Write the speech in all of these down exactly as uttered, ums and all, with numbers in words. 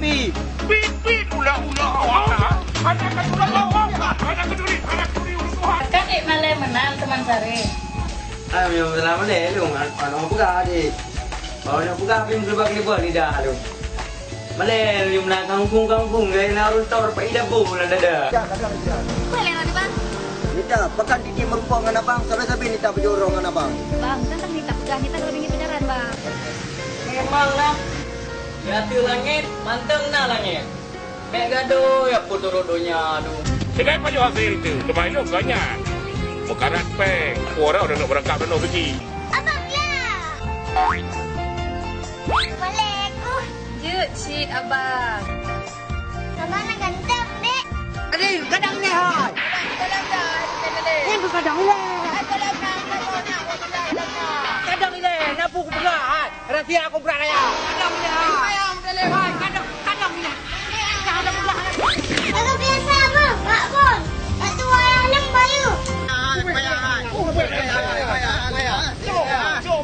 Pit, pit, ulah-ulah awak. Hana ka turi awak. Hana ka turi, hana ka turi ureueng tuha. Kan ék malèe meunan, teuma Sari. Ah, meunyoe salah malèe lôn, an-, aneuk peugah, Dik. Kalau nak peugah, pih meukeubah-keubah lidah lôn. Malèe lôn meunang kangkung-kangkung, gaya na ureueng tor, peuet dabo lam dada. Malèe lôn, Bang. Nita, pakon Titi meurumpok ngon abang, sabe-sabe Nita beujoroe ngon abang. Bang, kan tadi Nita peugah, Nita ka bingit pacaran, Bang. Memang lah. Di ateueh langét, mantong na langét. Bèk gadôh, ya peuturot donya tu. Tinggai pajoh hasil tu, teuma ilôn ganya. Meukarat pèng, orang udah nak berangkat penuh biji. Abang, ya. Assalamualaikum. Jeuet cit, Abang. Abang na ganteng, Dek. Adik, kadang ni hai. Abang, kita dah dah, kita dah. Yang tu kadang ni. Kadang ni, nak buku belah, hai. Rahsia aku berat raya. Kadang dia. Sayang, dia lewat. Kadang, kadang dia. Kadang dia. Kalau biasa apa? Pak Bos. Satu ayah lem bayu. Ah, payah, hai. Payah, hai, payah, hai, payah. Jom, jom, jom.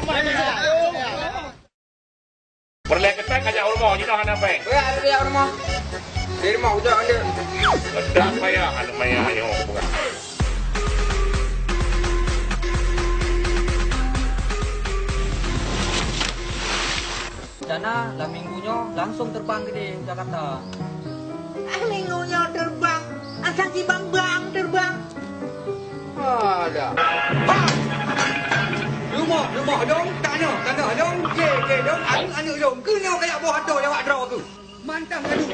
Peureulèe keutai kajak u rumoh, jinoe hana pèng. Payah, payah u rumoh. Di rumoh, udah ada. Ledak payah, aneuk maya, ayo, bukan. Rencana lam minggu nyoe langsung terbang keudéh Jakarta. Ah, minggu nyoe terbang, asai sibang-bang terbang. Alah. Ha! Rumoh, rumoh dong, tanoh, tanoh dong, jé, jé dong, aneuk, aneuk dong. Keunoe kajak boh atô lewat droe keuh. Mantang gaduh.